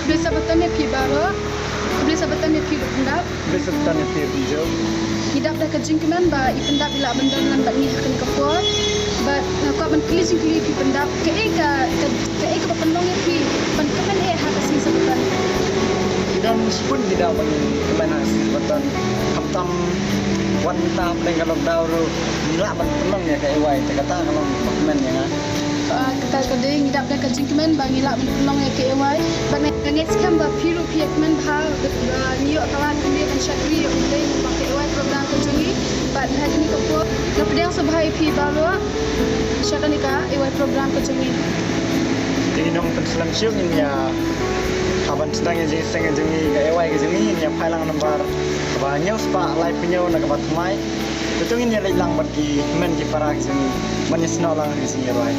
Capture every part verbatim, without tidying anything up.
Khublei Sabbaton ïa phi baroh. Khublei Sabbaton ïa phi ruh pyndap. Khublei Sabbaton ïa phi ruh. Ngi dap da ka jingkmen ba i pyndap i lah ban don lang bad ngi ha kane ka por. Bad nga kwah ban kylli jingkylli ïa phi pyndap, kaei ka, ka, kaei kaba pynlong ïa phi ban kmen eh ha ka sngi Sabbaton? Ngi don shibun ki daw ba ngi kmen ha ka sngi Sabbaton. Khamtam wat mynta hapdeng ka lockdown ruh ngi lah ban pynlong ïa ka A Y, te kata ka long ba kmen ïa nga. Ah, kata ka dei, ngi dap da ka jingkmen ba ngi lah ban pynlong ïa ka A Y. Bad nga ngeit skhem ba phi ruh phi ïa kmen bha ba ngi ïoh ka lad kumne ban shakri ïa U Blei lyngba ka A Y program ka jong ngi. Bad ha kane ka por nga pdiang sngewbha ïa phi baroh sha kane ka A Y program ka jong ngi. Te ngi nong pynslem shuh, ngin ïa, ha ban sdang ïa jingïaseng ka jong ngi, ka A Y ka jong ngi, ngin ïa phai lang namar kaba hynñiew spah laiphew hynñiew na kaba thymmai. Te to ngin ïa leit lang bad ki hynmen ki para ka jong ngi ban ïasnoh lang ha ka jingïarwai.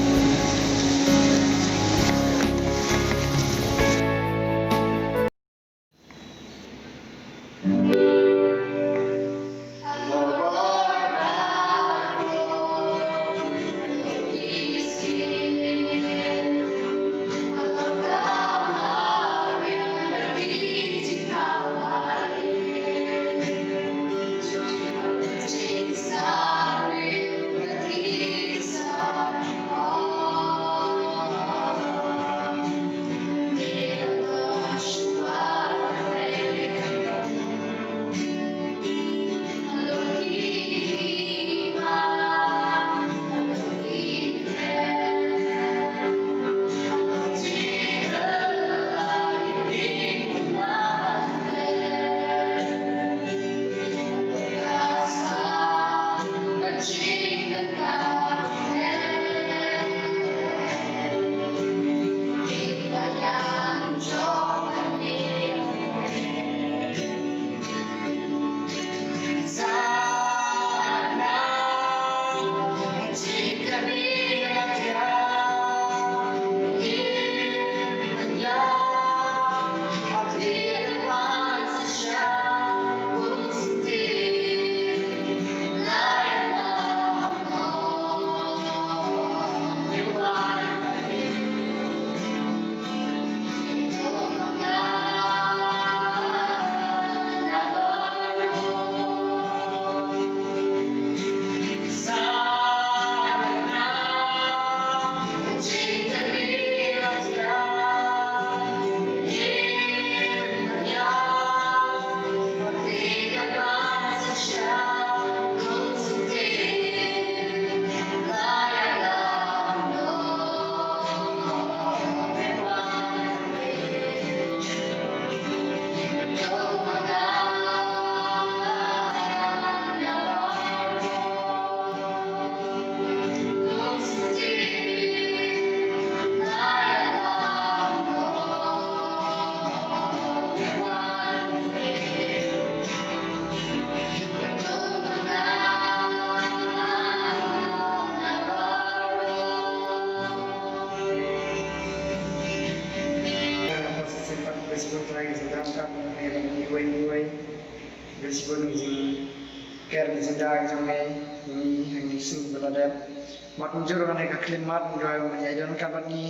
Bad kumjuh ruh kane ka khyllipmat, Trai, men ïa don ryngkat bad ngi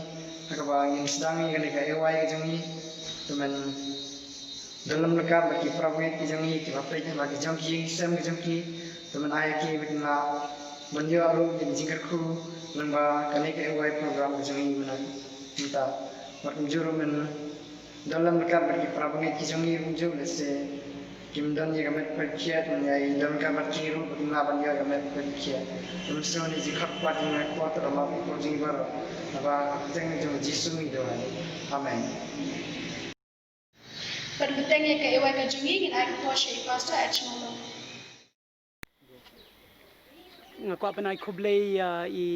ha kaba ngin sdang ïa kane ka A Y ka jong ngi. Te men don lem ryngkat bad ki para bangeit ki jong ngi, kiba peit ha ki jong ki ïing ki sem ki jong ki. Te men ai ïa ki ba kin lah ban ïoh ruh ïa ki jingkyrkhu lyngba kane ka A Y program ka jong ngi mynta. Bad kumjuh ruh men don lem ryngkat bad ki para bangeit ki jong ngi ruh kumjuh, lehse kim don ïa ka met ka khiah, men ïa don ryngkat bad ki ruh ba kin lah ban ïoh ïa ka met ka khiah. Te men sngewbha ïa ka jingkyrpad jong ngi, ko Trai, ma pynpaw jingbaroh. Naba ka kyrteng jong U Jisu ngi duwai. Amen. Bad bteng ïa ka A Y ka jong ngi, ngin ai ka por sha i Pastor H. Malong. Nga kwah ban ai khublei ïa i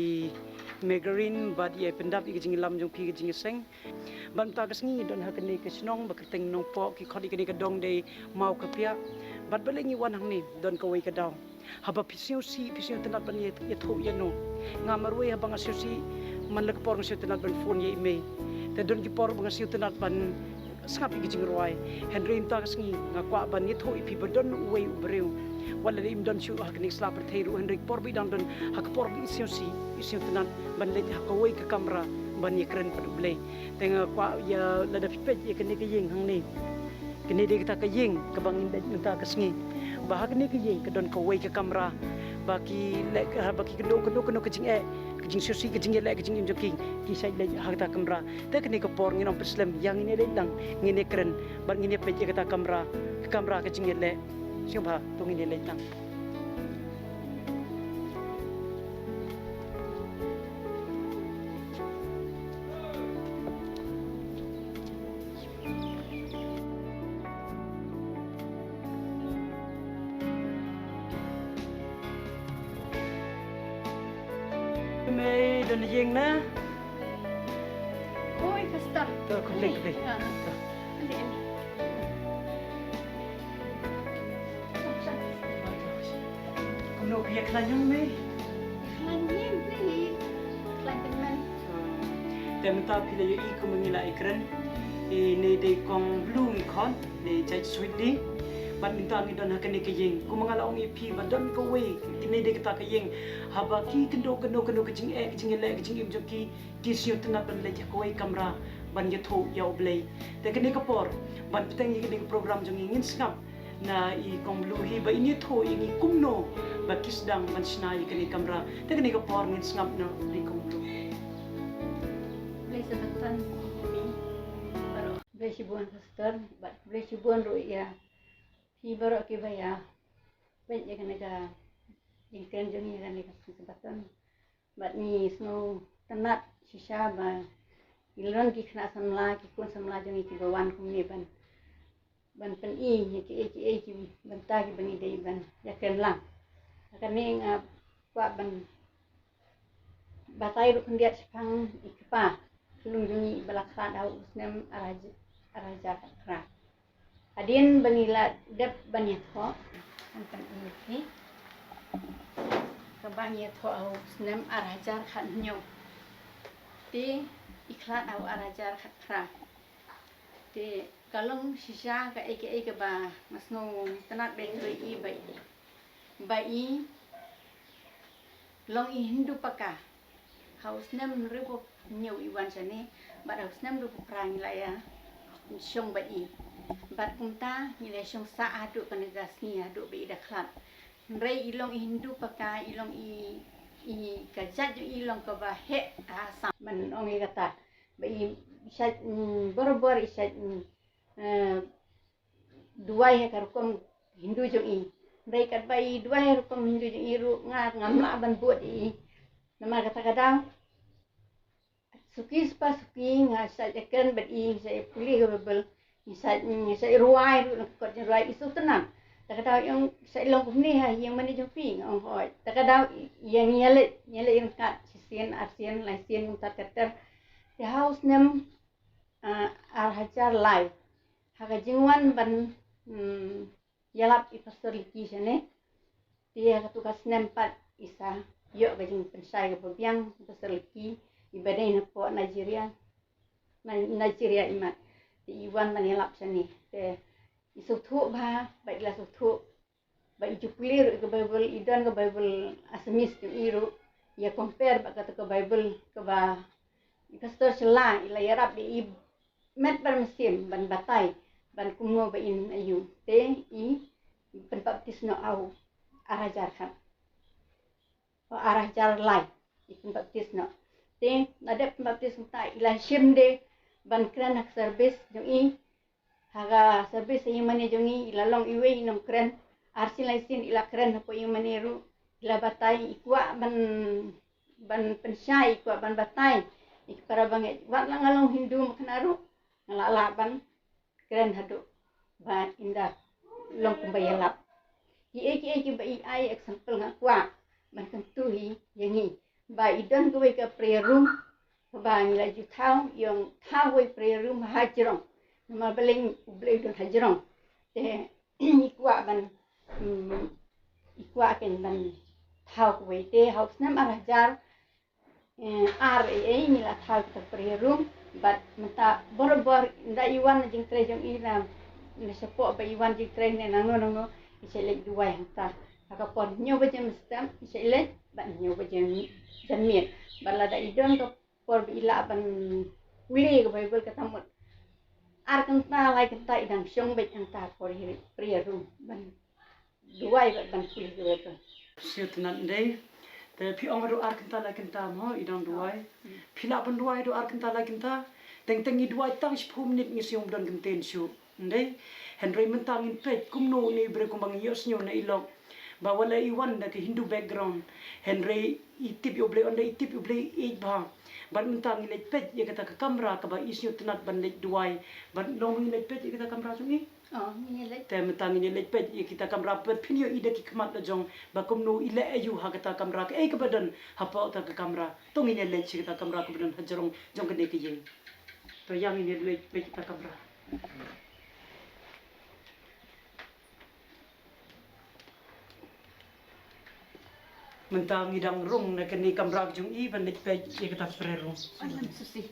Megarin bad ïa i Pyndap ïa ka jingïalam jong phi ka jingïaseng. Bad mynta ka sngi ngi don ha kane ka shnong ba kyrteng Nongpoh, ki khot ïa kane ka dong dei Mawkapiah. Bad balei ngi wan hangne, don kawei ka daw. Haba phi sngewsih, phi sngewtynnat ban ïa, ïathuh ïano. Nga marwei haba nga sngewsih, man la ka por nga sngewtynnat ban phone ïa i mei. Te don ki por ba nga sngewtynnat ban sngap ïa ki jingrwai. Hynrei mynta ka sngi nga kwah ban ïathuh ïa phi ba don uwei u briew. Wat la dei im don shuh ha kane ka sla pyrthei ruh, hynrei ka por ba i dang don, ha ka por ba i sngewsih, i sngewtynnat ban leit ha kawei ka kamra, ban ïakren bad U Blei. Te nga kwah ïa lada phi peit ïa kane ka ïing hangne. Kane dei kata ka ïing kaba ngin leit mynta ka sngi. Ba ha kane ka ïing ka don kawei ka kamra ba ki leh, ba ki kynduh kynduh kynduh ka jingeh, ka jingsngewsih, ka jingïaleh, ka jingim jong ki, ki shait leit ha kata ka kamra. Te kane ka por ngin ym pynslem ïa, ngin ïaleit lang, ngin ïakren bad ngin ïapeit ïa kata ka kamra, ka kamra ka jingïaleh. Sngewbha to ngin ïaleit lang. Mei, don ïing na? Oi, pastor. To, khublei, khublei. Ah. To. Andi, andi. Kumno phi ïa khlaiñ, Mei? Khlaiñ ïing, Mei. Khlaiñ tymmen. Te mynta phi la ïohi kumba ngi la ïakren. Ine dei Kong Blue ngi khot, ne Judge Sweetly. Bad mynta ngi don ha kane ka ïing. Kumba nga la ong ïa phi ba don kawei, kine dei kata ka ïing haba ki kynduh kano kano ka jingeh, ka jingïaleh, ka jingim jong ki, ki sngewtynnat ban leit ha kawei ka kamra ban ïathuh ïa U Blei. Te kane ka por ban bteng ïa kane ka program jong ngi, ngin sngap na i Kong Blue hi ba in ïathuh ïa ngi kumno ba ki sdang ban shna ïa kane ka kamra. Te kane ka por ngin sngap na i Kong Blue. Khublei shibun, Pastor, bad khublei shibun ruh ïa phi baroh kiba ïa peit ïa kane ka jingkren jong ngi ïa kane ka sngi Sabbaton. Bad ngi sngewtynnat shisha ba ngi la don ki khynnah samla, ki khun samla jong ngi kiba wan kumne ban, ban pyni ïa kiei kiei ki bynta kiba ngi dei ban ïakren lang. Ha kane nga kwah ban batai ruh khyndiat shaphang i kpa khyllung jong ngi ba la khlad ha u snem ar hajar, ar hajar khatphra. Hadien ba ngi la dep ban ïathoh, ngan pyni ïa phi kaba ngi ïathoh ha u snem ar hajar khathynñiew. Te i khlad ha u ar hajar khatphra. Te ka long shisha kaei kaei kaba nga sngewtynnat bha ïa i ba i, ba i long i Hindu paka. Ha u snem hynriewphew hynñiew i wan shane, bad ha u snem hynriewphew phra ngi la ïa shong bad i. Bad kumta ngi la shong sah haduh kane ka sngi, haduh ba i da khlad. Hynrei i long i Hindu paka, i long i, i ka jait jong i long kaba heh ha Assam. Ban ong ïa kata ba i shait, mm, barabor i shait, mm, eh, duwai ha ka rukom Hindu jong i. Hynrei katba i duwai ha ka rukom Hindu jong i ruh nga ngam lah ban bud ïa i. Namar kata ka daw suki spa suki nga shait ïakren bad i, nga shait pule ka Baibl, nga shait, nga shait rwai ruh na ka kot jong rwai, i sngewtynnat. Kata ka daw i ong, shait long kumne ha ïing mane jong phi? Nga ong hooid. Kata ka daw i ïa ngi ïaleit, ngi ïaleit ryngkat shisien, arsien, laisien, kumta ter ter. Te ha u snem, ah, ar hajar lai, ha ka jingwan ban, mm, ïalap i Pastor Liki shane. Te ha katu ka snem pat i sa ïoh ka jingpynshai kaba biang i Pastor Liki, iba dei napoh Nigeria, Ni-, Nigeria i mat. Te i wan ban ïalap shane. Te i sngewthuh bha, ba i la sngewthuh ba i ju pule ruh ïa ka Baibl, i don ka Baibl Assamese jong i ruh, ïa compare bad kata ka Baibl kaba i Pastor Shylla i la ïarap ïa i met bad mynsiem ban batai ban kumno ba in ïoh. Te i pynbaptis noh ha u ar hajar khat, ha u ar hajar lai i pynbaptis noh. Te la dep pynbaptis mynta i la shim de ban kren ha ka service jong i. Ha ka service ha ïing mane jong i, i la long iwei i nongkren. Arsien laisien i la kren hapoh ïing mane ruh. I la batai, i kwah ban, ban pynshai, i kwah ban batai ïa ki para bangeit. Wat la nga long Hindu ma khynnah ruh, nga la lah ban kren haduh ba in da long kumba ïalap. Kiei kiei kiba i ai example nga kwah ban kyntu hi ïa ngi. Ba i don kawei ka prayer room kaba ngi la ju thaw, i ong thaw kawei prayer room ha jrong. Namar balei? U Blei u don ha jrong. Te i kwah ban, mm, i kwah ken ban thaw kawei. Te ha u snem ar hajar, eh, ar ei ei ngi la thaw kata ka prayer room. Bad mynta barabor ynda i wan na jingtrei jong i na, na shapoh ba i wan jingtrei ne nangno nangno, i shait leit duwai hangta. Ha ka por hynñiew baje mynstep i shait leit bad hynñiew baje janmiet. Bad lada i don ka por ba i lah ban pule ka Baibl kata mut. Ar kynta lai kynta i dang shong beit hangta por i prayer room ban duwai bad ban pule ka Baibl. Sngewtynnat ndei. Te phi ong haduh ar kynta lai kynta mo i dang duwai. Phi lah ban duwai haduh ar kynta lai kynta. Teng teng i duwai tang shiphew minit ngi sngew ym don kyntien shuh. Ndei. Hynrei mynta ngin peit kumno une u briew kumba ngi ïohsngew na i lok. Ba wat la i wan da ka Hindu background. Hynrei i tip ïa u Blei, ynda i tip ïa u Blei i ïeit bha. Bad mynta ngin leit peit ïa kata ka kamra kaba i sngewtynnat ban leit duwai. Bad long ngin leit peit ïa kata kamra jong i. Oh, ngin leit. Te mynta ngin leit peit ïa kita kamra bad phin ïohi da ki khmat la jong ba kumno i leh aïu ha kata kamra, kaei kaba don hapoh kata ka kamra. To ngin leit sha kata kamra kaba don hajrong jong kane ka ïing. To ïa ngin leit peit kita kamra. Mynta ngi dang rung na kane kamra jong i ban leit peit ïa kata prayer room. Alam susi.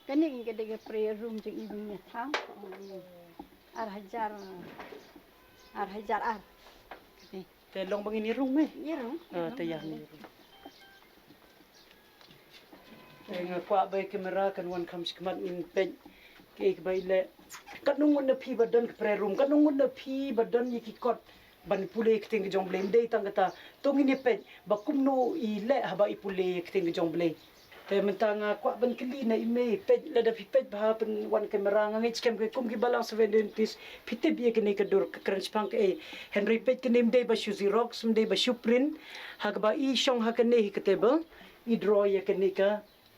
Kane ka dei ka prayer room jong i ba ngi ïa thaw. Ar hajar, ar hajar ar. Te long ba ngin ïa rung me? Ïa rung. Ah, te ïa ngin ïa rung. Te nga kwah ba ïa camera kan wan kham shikmat ngin peit kaei kaba i leh. Katno ngut na phi ba don ka prayer room, katno ngut na phi ba don ïa ki kot ban pule ïa ka ktien ka jong Blei, ym dei tang kata. To ngin ïa peit ba kumno i leh haba i pule ïa ka ktien ka jong Blei. Te mynta nga kwah ban kylli na i mei, peit lada phi peit bha pynwan camera, nga ngeit skhem ka kum ki balang Seventh Day Adventist phi tip ïa kane ka dur ka kren shaphang kaei. Hynrei peit kane ym dei ba shu xerox, ym dei ba shu print. Ha kaba i shong ha kane hi ka table, i draw ïa kane ka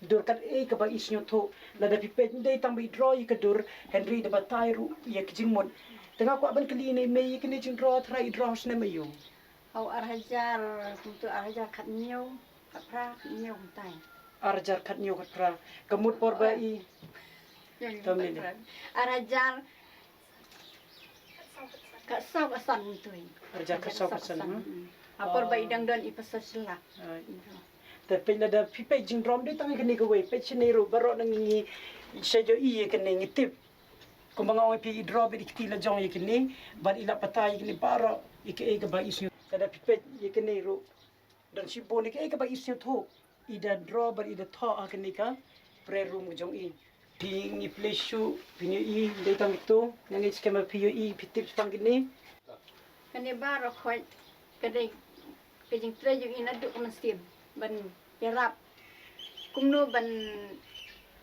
dur kaei kaba i sngewthuh. Lada phi peit ym dei tang ba i draw ïa ka dur, hynrei da batai ruh ïa ka jingmut. Te nga kwah ban kylli na i mei, ïa kane jingdraw tharai i draw snem aïu? Hau ar hajar, kumto ar hajar khathynñiew, khatphra, khathynñiew kumtai. Ar hajar khathynñiew khatphra. Ka mut por ba i. Tam ni. Ar hajar khatsaw khatsan kumto. Ar hajar khatsaw khatsan, hmm. Ha por ba i dang don i pastor Shylla. Te peit lada phi peit jingdraw ym dei tang ïa kane kawei, peit shane ruh baroh na ngi, ngi sha ïohi ïa kane ngi tip. Kumba nga ong ïa phi i draw beit i kti la jong ïa kane, bad i la batai ïa kane baroh ïa kaei kaba i sngew. Lada phi peit ïa kane ruh. Don shibun ïa kaei kaba i sngewthuh i da draw bad i da thoh ha kane ka prayer room ka jong i. Phi ngi plie shuh, phi ngi ïohi, dei tang kito, nga ngeit skhem ba phi ïohi, phi tip shaphang kine. Kane baroh khoit ka dei ka jingtrei jong i naduh ka mynsiem ban ïarap kumno ban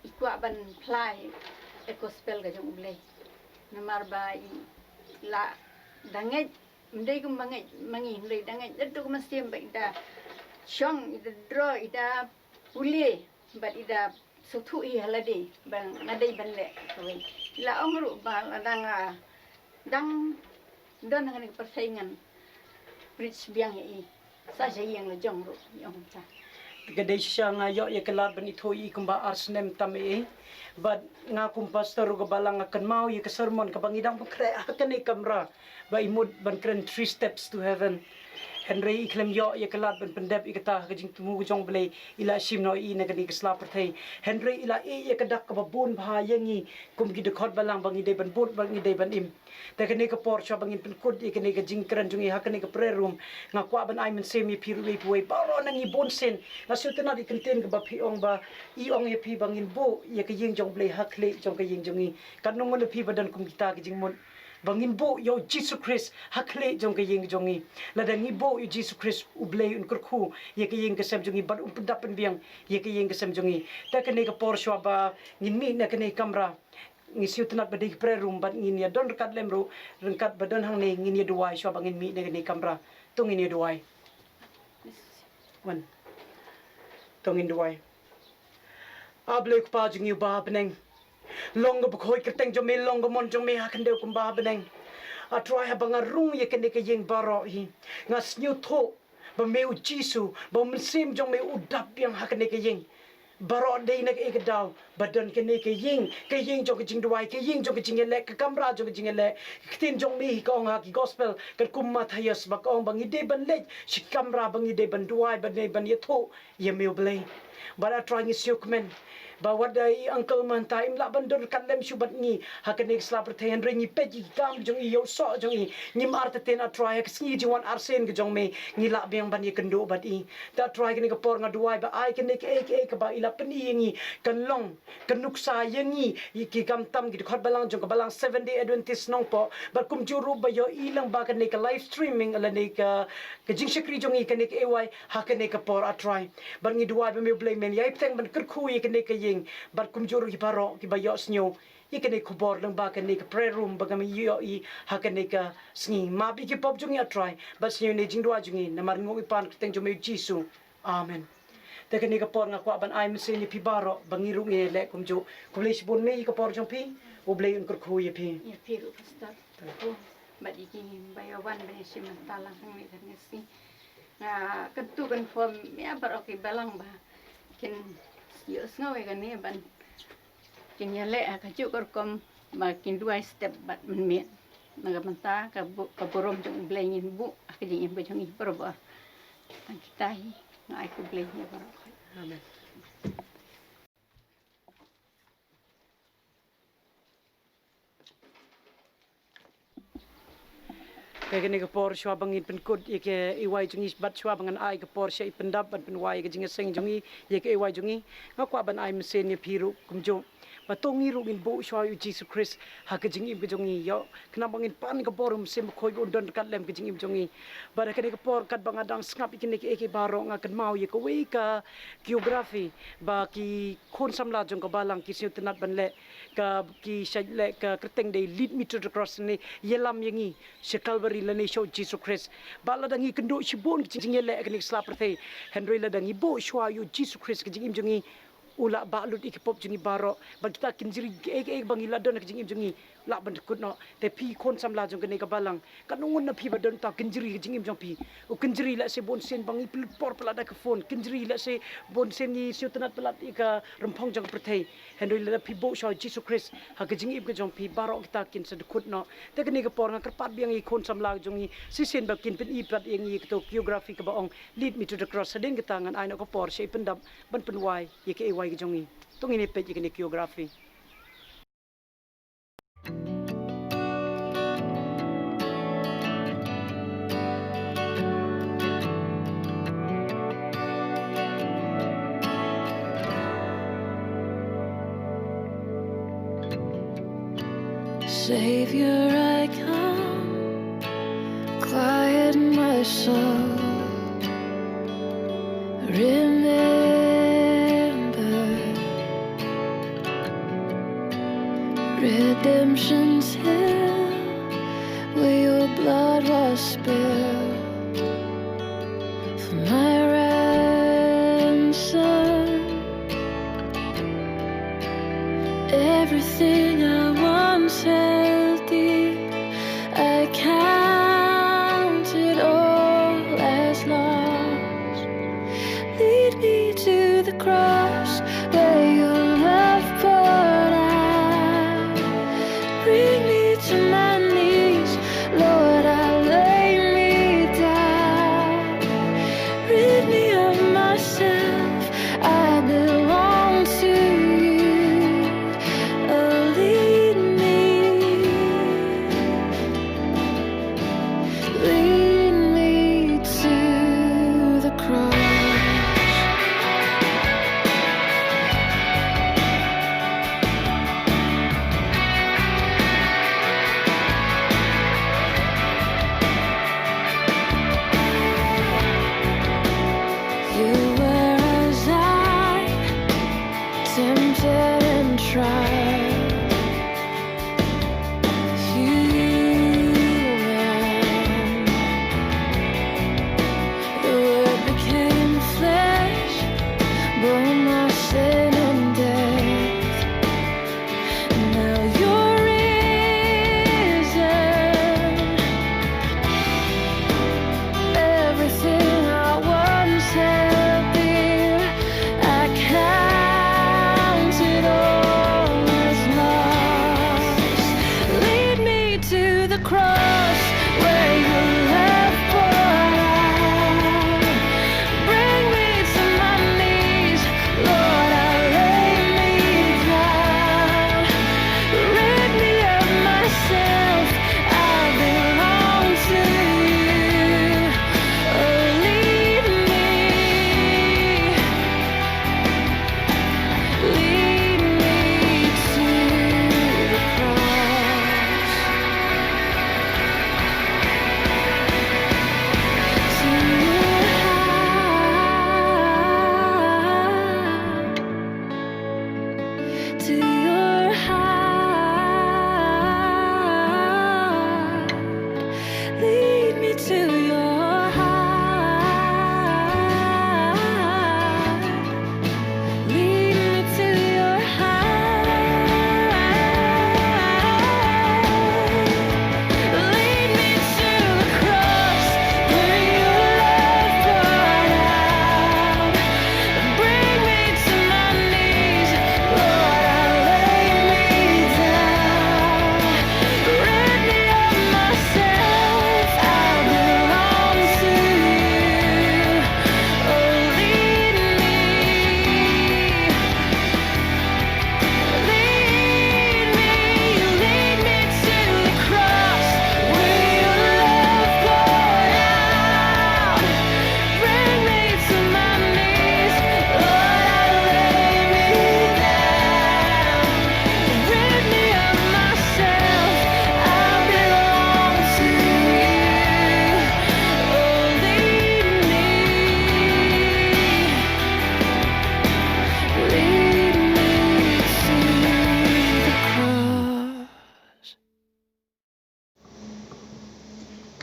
i kwah ban phla ïa ka gospel ka jong U Blei. Namar ba i la da ngeit Ym dei kumba ngeit ma ngi, hynrei da ngeit naduh ka mynsiem ba i da shong, i da draw, i da pule bad i da sngewthuh hi ha lade ba nga dei ban leh kawei. I la ong ruh ba lada nga dang don ha kane ka pyrthei ngan preach biang ïa i. Sa sha ïing la jong ruh i ong kumta. Ka dei shisha nga ïoh ïa ka lad ban ithuh ïa i kumba ar snem tam ïa i. Bad nga kum pastor ruh kaba la nga kynmaw ïa ka sermon kaba ngi dang pynkhreh ha kane ka kamra. Ba i mut ban kren three steps to heaven. Hynrei i khlem ïoh ïa ka lad ban pyndep ïa kata ha ka jingthmu ka jong U Blei, i la shim noh ïa i na kane ka sla pyrthei. Hynrei i la ïeh ïa ka dak kaba bun bha ïa ngi kum ki dkhot balang ba ngi dei ban bud, ba ngi dei ban im. Te kane ka por shuwa ba ngin pynkut ïa kane ka jingkren jong ngi ha kane ka prayer room, nga kwah ban ai mynsiem ïa phi ruh ïa phi wei baroh na ngi bun sien. Nga sngewtynnat ïa ka ktien kaba phi ong ba i ong ïa phi ba ngin buh ïa ka ïing jong U Blei ha khlieh jong ka ïing jong ngi. Katno ngut na phi ba don kum kita ki jingmut ba ngin buh ïa U Jisu Khrist ha khlieh jong ka ïing jong ngi. Lada ngi buh ïa U Jisu Khrist, U Blei un kyrkhu ïa ka ïing ka sem jong ngi bad un pyndap pynbiang ïa ka ïing ka sem jong ngi. Te kane ka por shuwa ba ngin mih na kane ka kamra, ngi sngewtynnat ba dei ka prayer room bad ngin ïa don ryngkat lem ruh, ryngkat ba don hangne ngin ïa duwai shuwa ba ngin mih na kane ka kamra. To ngin ïa duwai. Wan. To ngin duwai. A Blei Kpa jong ngi uba ha bneng. Long ka bakhuid kyrteng jong me, long ka mon jong me ha khyndew kumba ha bneng. A Trai, haba nga rung ïa kane ka ïing baroh hi, nga sngewthuh ba me U Jisu, ba u mynsiem jong me u dap biang ha kane ka ïing. Baroh dei na kaei ka daw ba don kane ka ïing, ka ïing jong ka jingduwai, ka ïing jong ka jingïaleh, ka kamra jong ka jingïaleh. Ka ktien jong me hi ka ong ha ki gospel katkum Mathaios ba ka ong ba ngi dei ban leit sha kamra ba ngi dei ban duwai, ba ngi dei ban ïathuh ïa me U Blei. Bad A Trai ngi sngewkmen ba wat da i Uncle mynta im lah ban don ryngkat lem shuh bad ngi ha kane ka sla pyrthei, hynrei ngi peit ïa ki kam jong i, ïa u soh jong i. Ngim artatien A Trai ha ka sngi jingwan arsien ka jong me ngi lah biang ban ïakynduh bad i. Te A Trai kane ka por nga duwai ba ai kane kaei kaei kaba i la pyni ïa ngi kan long ka nuksa ïa ngi, ïa ki khamtam ki dkhot balang jong ka balang Seventh Day Adventist Nongpoh, bad kumjuh ruh ba ïohi lyngba kane ka live streaming lane ka ka jingshakri jong ngi kane ka A Y ha kane ka por A Trai. Bad ngi duwai ba me U Blei men ïai bteng ban kyrkhu ïa kane ka ïing bad kumjuh ruh ïa baroh kiba ïohsngew ïa kane ka khubor lyngba kane ka prayer room ba ngam ïohi ha kane ka sngi. Map ïa ki pop jong ngi A Trai bad sngew ïa kane ka jingduwai jong ngi namar ngi ong ïa phi ha ka kyrteng jong me U Jisu. Amen. Te kane ka por nga kwah ban ai mynsiem ïa phi baroh ba ngi ruh ngin ïaleh kumjuh. Khublei shibun me ïa ka por jong phi. U Blei un kyrkhu ïa phi. Ïa phi ruh Pastor. Bad ïa ki ba ïa wan ban ïashim bynta lang hangne kane ka sngi. Nga kyntu kynphom ïa baroh ki balang ba kin ïohsngew ïa kane ban kin ïaleh ha kajuh ka rukom ba kin duwai step bad mynmiet. Na ka bynta ka bu-, ka burom jong U Blei ngin buh ha ka jingim ka jong ngi baroh. Tang kita hi nga ai khublei ïa baroh. Amen. Ka kane ka por shuwa ba ngin pynkut ïa ka A Y jong ngi bad shuwa ba ngan ai ka por sha i Pyndap ban pynwai ïa ka jingïaseng jong ngi ïa ka A Y jong ngi, nga kwah ban ai mynsiem ïa phi ruh kumjuh ba to ngi ruh ngin buh shuwa ïa U Jisu Khrist ha ka jingim ka jong ngi ïoh. Khnang ba ngin pan ka bor U Mynsiem Bakhuid ba un don ryngkat lem ka jingim jong ngi. Bad ha kane ka por katba nga dang sngap ïa kine kiei kiei baroh nga kynmaw ïa kawei ka choreography ba ki khun samla jong ka balang ki sngewtynnat ban leh, ka ki shait leh ka kyrteng dei Lead Me to the Cross ne ïalam ïa ngi sha Calvary lane sha U Jisu Khrist. Ba lada ngi kynduh shibun ki jingïaleh ha kane ka sla pyrthei, hynrei lada ngi buh shuwa ïa U Jisu Khrist ka jingim jong ngi, u lah bah lut ïa ki pop jong ngi baroh. Bad kita kynjri kiei kiei ba ngi la don ha ka jingim jong ngi lah ban dkut noh. Te phi khun samla jong kane ka balang, katno ngut na phi ba don uta u kynjri ha ka jingim jong phi? U kynjri lehse bun sien ba ngi pynlut por palat ha ka phone, kynjri lehse bun sien ngi sngewtynnat palat ïa ka rymphong jong ka pyrthei. Hynrei lada phi buh shuwa U Jisu Khrist ha ka jingim ka jong phi, baroh kita kin sa dkut noh. Te kane ka por nga kyrpad biang ïa ki khun samla jong ngi shisien ba kin pyni pat ïa ngi ïa kato ka choreography kaba ong Lead Me to the Cross. Hadien kata ngan ai noh ka por sha i Pyndap ban pynwai ïa ka A Y ka jong ngi. To ngin ïa peit ïa kane ka choreography. Savior, I come, quiet my soul. Remember, redemption's hill, where your blood was spilled for my ransom. Everything I once held dear, I count it all as loss. Lead me to the cross where your love poured out. Bring me to my knees, Lord, I lay me down. Rid me of myself, I belong to you. Oh, lead me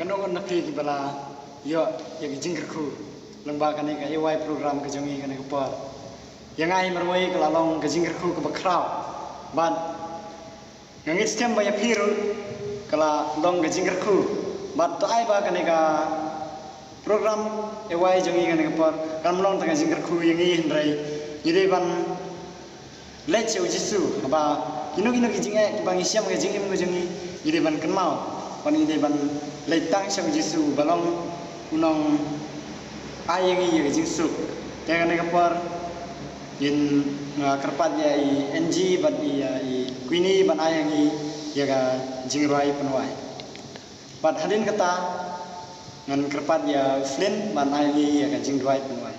Nong na phi ki ba la ïoh ïa ka jingkyrkhu lyngba kane ka A Y program ka jong ngi kane ka por. Ïa nga hi marwei ka la long ka jingkyrkhu kaba khraw. Bad nga ngeit skhem ba ïa phi ruh ka la long ka jingkyrkhu. Bad to ai ba kane ka program A Y jong ngi kane ka por kan long tang ka jingkyrkhu ïa ngi, hynrei ngi dei ban leit sha u Jisu, haba kino kino ki jingeh kiba ngi shem ha ka jingim ka jong ngi, ngi dei ban kynmaw, ban ngi dei ban leit tang sha u Jisu ba long u nongai ïa ngi ïa ka jingsuk. Te kane ka por ngin, ah, kyrpad ïa i N G bad i, ah, i Queenie ban ai ïa ngi ïa ka jingrwai pynwai. Bad hadien kata ngan kyrpad ïa u Flynn ban ai ïa ngi ïa ka jingduwai pynwai.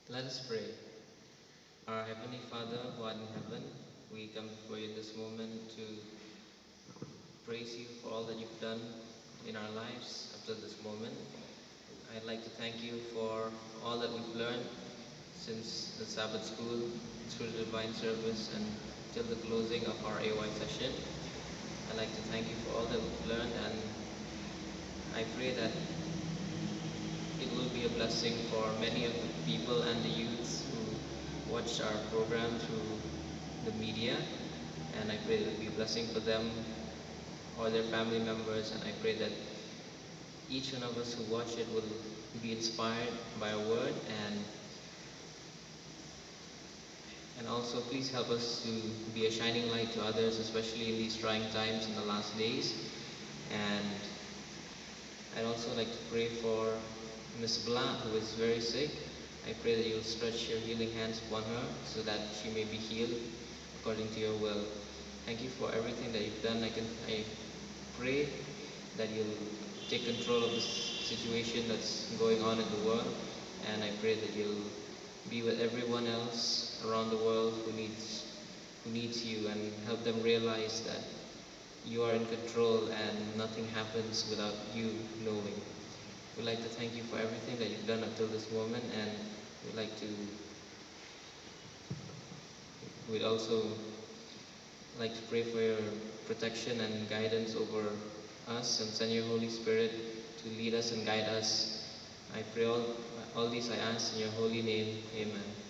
Let us pray. Our Heavenly Father, who art in heaven, we come before you this moment to praise you for all that you've done in our lives up to this moment. I'd like to thank you for all that we've learned since the Sabbath school, through the divine service, and till the closing of our A Y session. I'd like to thank you for all that we've learned, and I pray that it will be a blessing for many of the people and the youths who watch our program through the media. And I pray that it will be a blessing for them or their family members. And I pray that each one of us who watch it will be inspired by a word, and and also please help us to be a shining light to others, especially in these trying times in the last days. And I'd also like to pray for Miss Blah, who is very sick. I pray that you'll stretch your healing hands upon her so that she may be healed according to your will. Thank you for everything that you've done. I can I pray that you'll take control of this situation that's going on in the world, and I pray that you'll be with everyone else around the world who needs who needs you, and help them realize that you are in control and nothing happens without you knowing. We'd like to thank you for everything that you've done up till this moment, and we'd like to we'd also like to pray for your protection and guidance over us, and send your Holy Spirit to lead us and guide us. I pray all, all these I ask in your holy name. Amen.